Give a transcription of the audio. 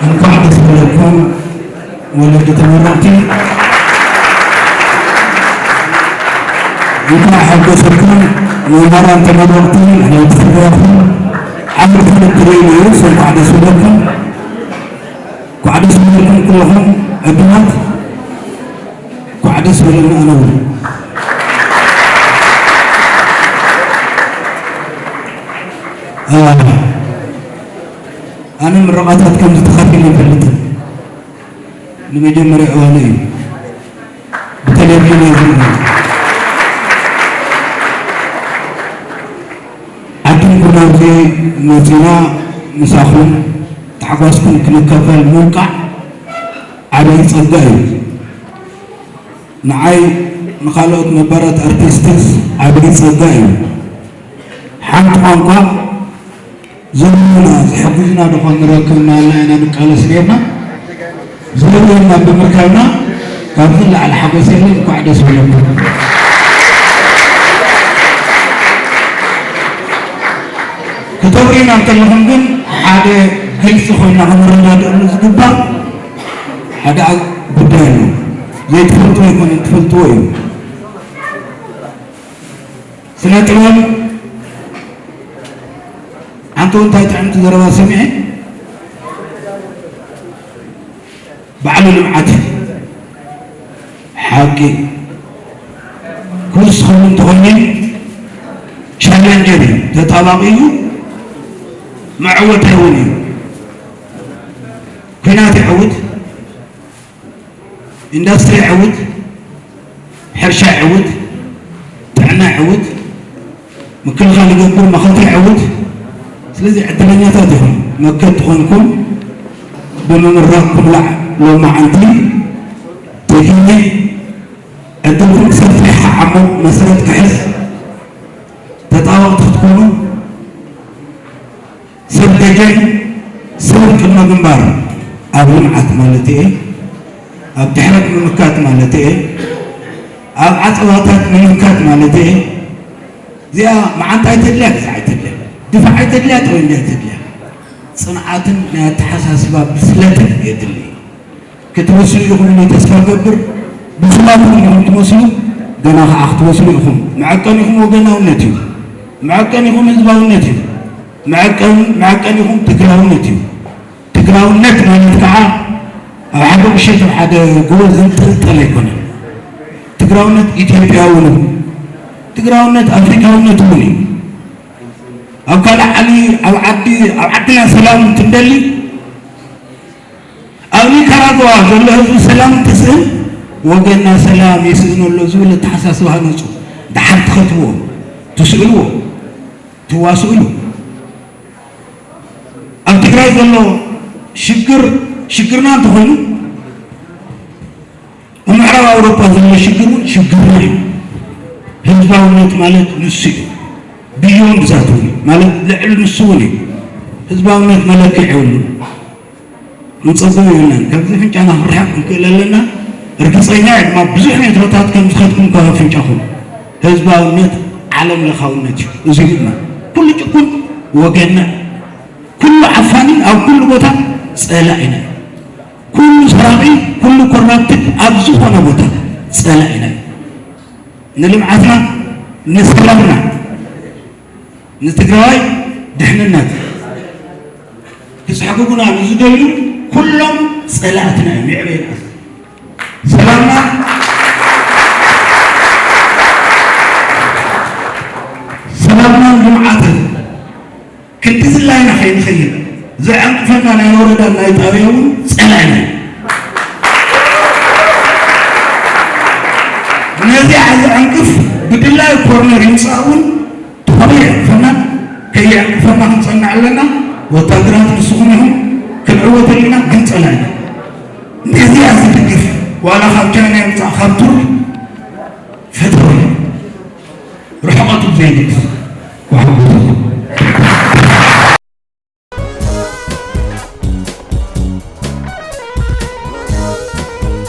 እንኳዕ ደስ በለኩም ወለዲ ተመረቕቲ፣ እንኳዕ ሓጎሰኩም መምህራን ተመረቕቲ፣ ናይ ትፍረኹም ዓመት ፍልጥ እዩ። እንኳዕ ደስ በለኩም፣ እንኳዕ ደስ በለኩም ኩለኹም ዕዱማት። ኳዕ ደስ በለና ኣነ እውን። ኣነ ምርቓታት ከም ዝተኸፍል ይፈልጥ። ንመጀመርያ እዋነ እዩ። ብቴሌቪዥን እየ ዝርኢ። ዓዲ ኩናውዚ መፂና ምሳኹም ታሕጓስኩም ክንካፈል ምውቃዕ ዓብዪ ፀጋ እዩ። ንዓይ ንኻልኦት ነባራት ኣርቲስትስ ዓብዪ ጸጋ እዩ። ሓንቲ ቋንቋ ዘምና ዝሕግዝና ዶ ኾን ንረክብ እናበልና ኢና ንቃለስ ነርና። ዘርእየና ብምርካብና ካብዚ ንላዕሊ ሓጎስ የለን። እንኳዕ ደስ በለኩም። ክተውሪና እንከለኹም ግን ሓደ ግልፂ ኮይና ክንረዳድእሉ ዝግባእ ሓደ ጉዳይ ኣሎ። ዘይትፈልጥዎ ኣይኮነን፣ ትፈልጥዎ እዩ። ስነ ጥበብ ኣንተ እንታይ ጥዕምቲ ዘረባ ሰሚዐ ባዕሉ ልምዓት እዩ። ሓቂ ክውስኸሉ እንተኾይኑ ቻሌንጀር እዩ፣ ተጣባቂ እዩ፣ መዕወታይ እውን እዩ። ኲናት ይዕውት፣ ኢንዱስትሪ ይዕውት፣ ሕርሻ ይዕውት፣ ጥዕና ይዕውት፣ ምክልኻል ይገብር፣ መኸተ ይዕውት። ስለዚ ዕድለኛታት ኢኹም። መከት ትኾንኩም ብምምራቕ ኩላዕ ሎማዓንቲ ተጊነ ዕድልኩም ክሰፍሕ ዓሞ መሰረት ክሕዝ ተጣበቕቲ ክትኮኑ ሰብ ደጀን ሰብ ቅድመ ግንባር ኣብ ልምዓት ማለት እየ፣ ኣብ ድሕረት ምምካት ማለት እየ፣ ኣብ ዓፀዋታት ምምካት ማለት እየ። እዚኣ መዓንጣ ኣይተድልያ፣ ግዛዕ ኣይተድልያ፣ ድፋዕ ኣይተድልያ፣ ጠበንጃ ኣይተድልያ። ፅንዓትን ናይ ኣተሓሳስባ ብስለትን የድሊ። ክትበስሉ ኢኹም ኢለ ተስፋ እገብር። ብሱላት እውን ኢኹም ትመስሉ፣ ገና ከዓ ክትበስሉ ኢኹም። መዐቀኒኹም ወገናውነት እዩ። መዐቀኒኹም ህዝባውነት እዩ። መዐቀን-፣ መዐቀኒኹም ትግራውነት እዩ። ትግራውነት ማለት ከዓ ኣብ ሓደ ቁሸት ኣብ ሓደ ጎቦ ዝንጠልጠል ኣይኮነን። ትግራውነት ኢትዮጵያዊ እውን እዩ። ትግራውነት ኣፍሪካውነት እውን እዩ። ኣብ ካልእ ዓሊ፣ ኣብ ዓዲ፣ ኣብ ዓድና ሰላም እንትንደሊ፣ ኣብ ኒካራጓ ዘሎ ህዝቢ ሰላም እንትስእን፣ ወገንና ሰላም ይስእኖ ኣሎ ዝብል ኣተሓሳስባ ሃነፁ። ደሓር ትኸትብዎ፣ ትስእልዎ፣ ትዋስእሉ። ኣብ ትግራይ ዘሎ ሽግር ሽግርና እንተኾይኑ፣ ኣብ ምዕራብ ኣውሮፓ ዘሎ ሽግር እውን ሽግርና እዩ። ህዝባውነት ማለት ንሱ እዩ። ብዮንድ ዛት እውን ማለት ልዕሊ ንሱ እውን እዩ። ህዝባውነት መለክዒ የብሉን። ክንጸግቦ የብልናን። ካብዚ ኣፍንጫና ክንርሕቕ ክንክእል ኣለና። ርግጸኛ እየ ድማ ብዙሕ ሜትሮታት ከም ዝኸድኩም ካብ ኣፍንጫኹም። ህዝባውነት ዓለም ለኻውነት እዩ። እዚ ድማ ኩሉ ጭቁን ወገንና፣ ኩሉ ዓፋኒ ኣብ ኩሉ ቦታ ጸላኢና እዩ። ኩሉ ሰራቒ፣ ኩሉ ኮራፕትድ ኣብ ዝኾነ ቦታ ጸላኢና እዩ። ንልምዓትና፣ ንሰላምና፣ ንትግራዋይ ድሕንነት ክስሕግጉና ንዝደልዩ ኩሎም ጸላእትና እዮም። ይዕበየና ሰላምና፣ ሰላምናን ልምዓትን። ክንዲ ዝላይና ከይንኸይድ ዘዕንቅፈና ናይ ወረዳን ናይ ጣብያ እውን ጸላኢና እዩ። ነዚኣ ዘዕንቅፍ ብድላይ ኮርነር ይምጻእ እውን ተኸቢር የዕንቅፈና፣ ከየዕንቅፈና ክንጸንዕ ኣለና። ወታደራት ንስኹም ኢኹም፣ ክንዕወተሉ ኢና፣ ግን ጸላኢና ነዚኣ ዝድግፍ ዋላ ካብ ቻይና ይምጻእ ካብ ቱርክ ፈተው እዩ። ርሕቐቱ ብዘይግድስ